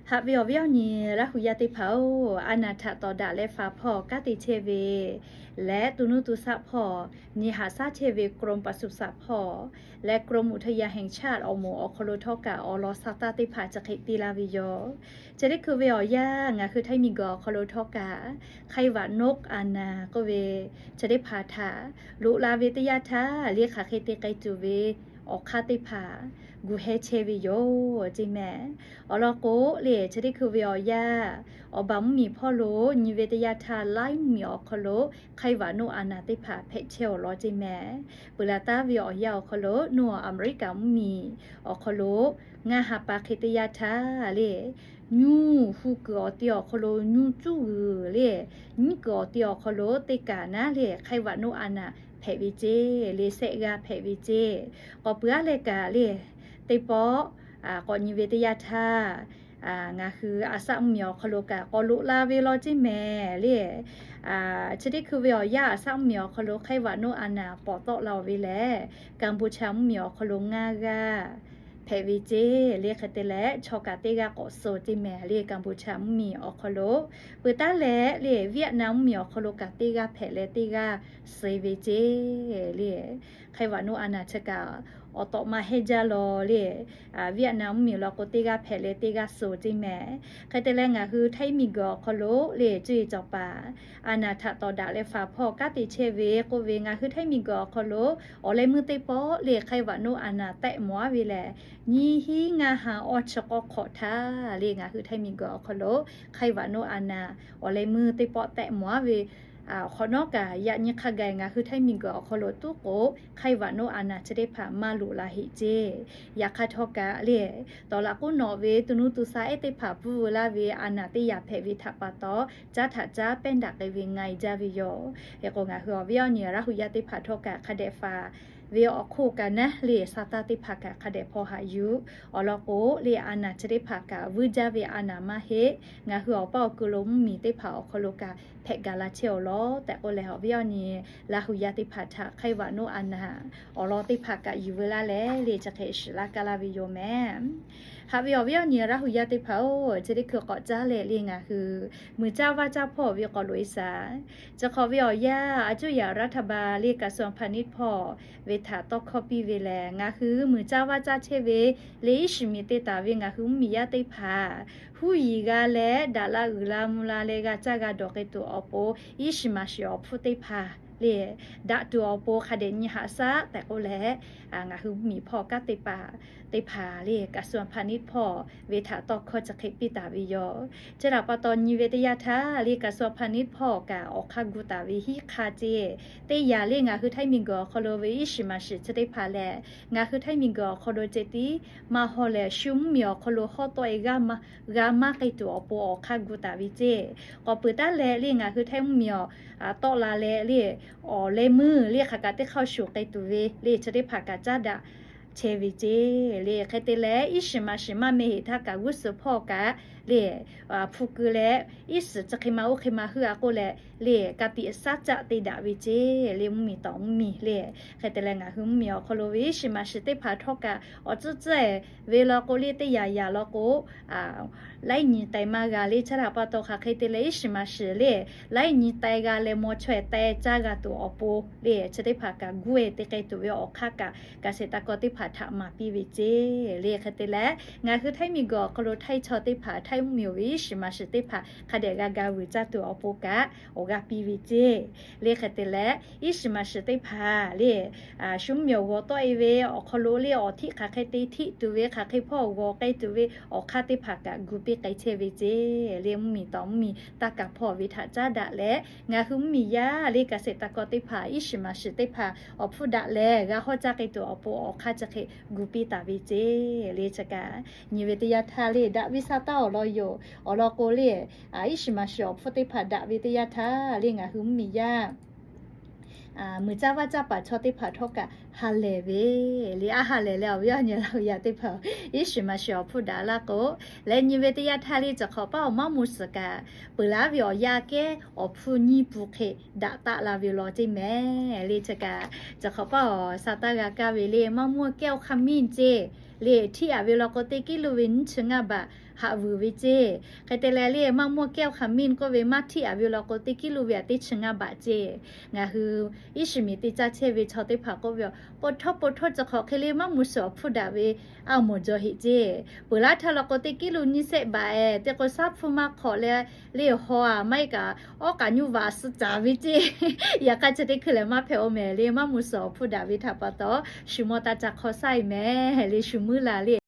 Haꞈ ve awˬ viˉ awˬ nyi Laˇ hu yaˇ teˇ hpaˍ-oˬ, a naˍ htaꞈ tawˍ daꞈ leh faˍ hpawˇ kanˉ te chehˇ ve leh, to nuˇ to shaˆ hpawˇ nyi haꞈ shaˉ chehˇ ve กรมปศุสัตว์ hpawˇ leh กรมอุทยานแห่งชาติ awˬ moˍ awˬ hk'aw lo htawˇ kaꞈ awˬ lawn sa taˇ teˇ hpaˍ chi hk'e piˇ laˇ ve yoˬ. Chi teˇ hkui ve awˬ yanˇ ngaˬ hui htaiˇ miˬguiˬ awˬ hk'aw lo htawˇ kaꞈ ไข้หวัดนก a naˍ k'oˆ ve chi teˇ hpaˍ htaꞈ loꞈ la ve teˇ yanˇ htaˇ, le hk'aˬ hk'e te k'ai tuˬ ve awˬ hk'aˇ teˇ hpaˍ gu heh chehˇ ve yoˬ ceˇ mehˍ. Awˬ lawn k'o, le chi teˇ hkui ve awˬ yanˇ awˬ baˬ mvuhˇmiˬ hpawˇ lo nyi ve teˇ yanˇ htaˇ, Laˇ mvuhˇmiˬ awˬ hk'aw lo ไข้หวัดนก a naˍ teˇ hpaˍ hpehꞈ chehˇ awˬ lawn ceˇ mehˍ. Peuˬ laˬ taˍ ve awˬ yanˇ awˬ hk'aw lo, nawˬ Aˍmeˍriˆkaˍ mvuhˇmiˬ awˬ hk'aw lo ngaˇ ha pa hk'e teˇ yanˇ htaˇ le, nyuˇ hu kuiˬ awˬ te awˬ hk'aw lo nyuˇ cuˉ g'uiˬ le, nyiˉ kuiˬ awˬ te awˬ hk'aw lo teˇ kaꞈ naˉ le ไข้หวัดนก a naˍ hpehꞈ ve ceˇ le, sehˆ g'aˇ hpehꞈ ve ceˇ. K'awꞈ peuˬ aˉ leh kaꞈ le, teˇ pawˆ k'awꞈ nyi ve teˇ yanˇ htaˇ, ngaˬ hui Aˍsaˆ mvuhˇmiˬ awˬ hk'aw lo kaꞈ k'awꞈ loꞈ la ve law ceˇ mehˍ le. Chi teˇ hkui ve awˬ yanˇ Aˍsaˆ mvuhˇmiˬ awˬ hk'aw lo ไข้หวัดนก a naˍ pawˍ tawˆ la-oˬ ve lehˬ, Kaˍboˍchaˍ mvuhˇmiˬ awˬ hk'aw lo ngaˇ g'aˇ hpehꞈ ve ceˇ le. Hk'e te leh chaw kaꞈ teˇ g'aˇ k'awꞈ suh ceˇ mehˍ le, Kaˍboˍchaˍ mvuhˇmiˬ awˬ hk'aw lo. Peuˬ taˉ leh le, Vietnam mvuhˇmiˬ awˬ hk'aw lo kaꞈ teˇ g'aˇ hpehꞈ leh teˇ g'aˇ suh ve ceˇ le. ไข้หวัดนก a naˍ chi kaꞈ awˬ tawꞈ ma hehnˇ jaˇ law le, Vietnam mvuhˇmiˬ law k'o teˇ g'aˇ hpehꞈ leh teˇ g'aˇ suh ceˇ mehˍ. Hk'e te leh ngaˬ hui htaiˇ miˬguiˬ awˬ hk'aw lo le, cuˇ yiˍ cawˬ paˍ a naˍ htaꞈ tawˍ daꞈ leh faˍ hpawˇ kanˉ te chehˇ ve k'oˆ ve, ngaˬ hui htaiˇ miˬguiˬ awˬ hk'aw lo awˬ leh meuˇ teˇ pawˆ le ไข้หวัดนก a naˍ tehˆ mawˬ aˉ ve lehˬ, nyiˇ hinˉ ngaˇ ha awˇ chi k'awˇ hk'awꞈ htaˇ le, ngaˬ hui htaiˇ miˬguiˬ awˬ hk'aw lo ไข้หวัดนก a naˍ awˬ leh meuˇ teˇ pawˆ tehˆ mawˬ aˉ ve awˬ hk'awꞈ nawˉ kaꞈ, yaꞈ nyi hk'a gaˬ ngaˬ hui htaiˇ miˬguiˬ awˬ hk'aw lo tuˉ k'o, ไข้หวัดนก a naˍ chi teˇ hpaˍ maˇ loꞈ la heˆ ceˇ. Yaꞈ hk'aˇ htawˇ kaꞈ le, tawˍ laꞈ k'oˆ nawꞈ ve to nuˇ to shaˆ ehˉ teˇ hpaˍ pfuhˇ veu laˇ ve a naˍ teˇ yaꞈ hpehꞈ ve htaꞈ pa taw, caˉ htaꞈ caˉ pehˇ daꞈ k'ai ve nga e jaˇ ve yoˬ. Hk'e k'o, ngaˬ hui awˬ viˉ awˬ nyi Laˇ hu yaˇ teˇ hpaˍ htawˇ kaꞈ hk'a dehꞈ faˍ ve awˬ hk'oˆ kaꞈ naˉ le, sa taˇ teˇ hpaˍ kaꞈ hk'a dehꞈ hpaw haꞈ yuˬ. Awˬ lawn k'o le, a naˍ chi teˇ hpaˍ kaꞈ vuiˇ jaˇ ve a naˍ maˇ heˆ. Ngaˬ hui awˬ paˇ awˬ ku lo mvuhˇmiˬ teˇ hpaˍ awˬ hk'aw lo kaꞈ hpehꞈ gaˬ la chehˇ awˬ lawn tehꞈ k'oˆ leh, awˬ viˉ awˬ nyi Laˇ hu yaˇ teˇ hpaˍ htaꞈ ไข้หวัดนก a naˍ awˬ lawn teˇ hpaˍ kaꞈ yuˬ veu laˇ leh le, chi hk'e shiˍ laˇ kaˇ laˇ ve yoˬ mehˍ. Haꞈ ve awˬ viˉ awˬ nyi Laˇ hu yaˇ teˇ hpaˍ-oˬ, chi teˇ hkui k'awꞈ caˉ leh le, ngaˬ hui muiˬ caˇ vaˇ caˇ hpawˇ ve k'awꞈ loꞈ e shaˍ. Chi hk'awꞈ ve awˬ yanˇ a cuˇ yaꞈ รัฐบาล le กระทรวงพาณิชย์ hpawˇ ve htaꞈ tawˇ hkawˇ piˇ ve lehˬ, ngaˬ hui muiˬ caˇ vaˇ caˇ chehˇ ve le, iˉ shiˍ miˬ te taˍ ve ngaˬ hui mvuhˇmiˬ yaˇ teˇ hpaˍ huˉ yiˍ g'a leh daꞈ la uiˍ la mvuh la leh g'a caˇ g'a dawˬ k'ai tuˬ awˬ pon, iˉ shiˍ maˍ shiˍ awˬ hpfuhˇ teˇ hpaˍ le, daꞈ tuˬ awˬ pon hk'a dehꞈ nyi haꞈ shaˉ tehꞈ k'oˆ leh, ngaˬ hui mvuhˇmiˬ hpawˇ kanˉ te paˍ teˇ hpaˍ le, กระทรวงพาณิชย์ hpawˇ ve htaꞈ tawˇ hkawˇ chi hk'e piˇ taˍ ve yoˬ. Chi htaꞈ pa taw nyi ve teˇ yanˇ htaˇ le, กระทรวงพาณิชย์ hpawˇ kaꞈ awˬ hk'aˇ gu taˍ ve hiˆ hk'a ceˇ, teˇ yanˇ le ngaˬ hui htaiˇ miˬguiˬ awˬ hk'aw lo ve iˉ shiˍ maˍ shiˍ chi teˇ hpaˍ lehˬ, ngaˬ hui htaiˇ miˬguiˬ awˬ hk'aw lo ceh tiˉ maˇ hawˇ leh, shu mvuhˇmiˬ awˬ hk'aw lo hawˇ tawˆ e g'a maˇ g'a maˇ k'ai tuˬ awˬ pon awˬ hk'aˇ gu taˍ ve ceˇ. K'awꞈ peuˬ taˉ leh le, ngaˬ hui htaiˇ mvuhˇmiˬ awˬ tawˆ la leh le, awˬ leh meuˇ le hk'aˬ kaꞈ teˇ hk'aˇ shuˍ k'ai tuˬ ve le, chi teˇ hpaˍ kaꞈ caˉ daꞈ chehˇ ve ceˇ le. Hk'e te leh, iˉ shiˍ maˍ shiˍ maˇ meh heˍ htaˇ kaꞈ g'uˇ suhˍ hpawˇ kaꞈ le, hpu keu leh, iˉ shiˍ chi hk'e ma oˇ hk'e ma heuˆ a k'oˆ leh le, ka tiꞈ shaˉ caˆ te daꞈ ve ceˇ le, mvuhˇmiˬ tawˍ mvuhˇmiˬ le. Hk'e te leh, ngaˬ hui mvuhˇmiˬ awˬ hk'aw lo ve iˉ shiˍ maˍ shiˍ teˇ hpaˍ htawˇ kaꞈ awˬ tcuhˉ tcuhˉ e ve law k'o le, teˇ yanˇ yanˇ law k'o, laiˉ nyi tai maˇ g'a le. Chi htaꞈ pa taw hk'aˬ hk'e te leh iˉ shiˍ maˍ shiˍ le, laiˉ nyi tai g'a leh maw chaweh tai caˇ g'a tuˬ awˬ pon le, chi teˇ hpaˍ kaꞈ gu e te k'ai tuˬ ve awˬ hk'aˇ kaꞈ, เกษตรกร teˇ hpaˍ htaꞈ maˍ piˇ ve ceˇ le. Hk'e te leh, ngaˬ hui htaiˇ miˬguiˬ awˬ hk'aw lo htaiˇ chaw teˇ hpaˍ, htaiˇ mvuhˇmiˬ ve iˉ shiˍ maˍ shiˍ teˇ hpaˍ hk'a dehꞈ g'a ga vuiˬ caˇ tuˬ awˬ pon kaꞈ awˬ g'aˇ piˇ ve ceˇ le. Hk'e te leh, iˉ shiˍ maˍ shiˍ teˇ hpaˍ le, shu mvuhˇmiˬ awˬ g'awˬ tawˆ e ve awˬ hk'aw lo le, awˬ htiˆ hk'aˬ hk'e te htiˆ tuˬ ve, hk'aˬ hk'e hpawˇ g'awˬ k'ai tuˬ ve awˬ hk'aˇ teˇ hpaˍ kaꞈ gu piˇ k'ai chehˇ ve ceˇ le, mvuhˇmiˬ tawˍ mvuhˇmiˬ taˇ kaˍ hpawˇ ve htaꞈ caˉ daꞈ leh, ngaˬ hui mvuhˇmiˬ yaˇ le, เกษตรกร teˇ hpaˍ iˉ shiˍ maˍ shiˍ teˇ hpaˍ awˬ hpfuhˇ daꞈ leh g'a hawˇ caˇ k'ai tuˬ awˬ pon awˬ hk'aˇ chi hk'e gu piˇ taˍ ve ceˇ le. Chi kaꞈ nyi ve teˇ yanˇ htaˇ le, daꞈ ve sa taˇ awˬ lawn yoˬ. Awˬ lawn k'o le, iˉ shiˍ maˍ shiˍ awˬ hpfuhˇ teˇ hpaˍ daꞈ ve teˇ yanˇ htaˇ le, ngaˬ hui mvuhˇmiˬ yaˇ muiˬ caˇ vaˇ caˇ paˍ chaw teˇ hpaˍ htawˇ kaꞈ ha lehˬ ve le, aˉ ha lehˬ leh awˬ viˉ awˬ nyi Laˇ hu yaˇ teˇ hpaˍ iˉ shiˍ maˍ shiˍ awˬ hpfuhˇ daꞈ laˇ k'o, leh nyi ve teˇ yanˇ htaˇ le, cawˬ hk'awꞈ paˉ awˬ maˇ mvuh suhˍ kaꞈ peuˬ laˇ ve awˬ yanˇ kehˉ awˬ hpfuhˇ nyiˇ pun hk'e daꞈ taˆ la ve law ceˇ mehˍ le. Chi kaꞈ cawˬ hk'awꞈ paˉ awˬ sa taˇ g'a kaˇ ve le, maˇ mvuh kehˉ awˬ hk'aˇ miˇ ceˇ le, htiˇ aꞈ ve law k'o teˇ kiˉ lo ve nyiˇ chi ngaˇ baꞈ haꞈ vuiˬ ve ceˇ. Hk'e te leh le maˇ mawˇ แก้วขมิ้น k'oˆ ve maˇ htiˆ-a ve law k'o, teˇ กิโล ve-a teˇ chi ngaˇ baꞈ ceˇ. Ngaˬ hui iˉ shiˍ miˍ te caˇ chehˇ ve chaw teˇ hpaˍ k'oˆ ve, po htawˇ po htawˇ chi hk'awꞈ hk'e le maˇ mvuh suhˍ awˬ hpfuhˇ daꞈ ve a mawˬ jaw heꞈ ceˇ. Peuˬ laˇ htaˇ law k'o, teˇ กิโล nyiˇ sehˆ baꞈ-e, te k'o shaˉ hpfuhˇ maˇ hk'awꞈ leh, le haw-a maˇ heˆ kaꞈ, awˉ k'aꞈ nyuˇ vaꞈ suh caˍ ve ceˇ. Yaꞈ hk'aˇ chi teˇ hkui lehˬ maˇ hpehꞈ-oˬ mehˍ le, maˇ mvuh suhˍ awˬ hpfuhˇ daꞈ ve htaꞈ pa taw, shu mawˇ taˇ ca hk'aw shaˉ-e mehˍ le, shu muiˉ la le.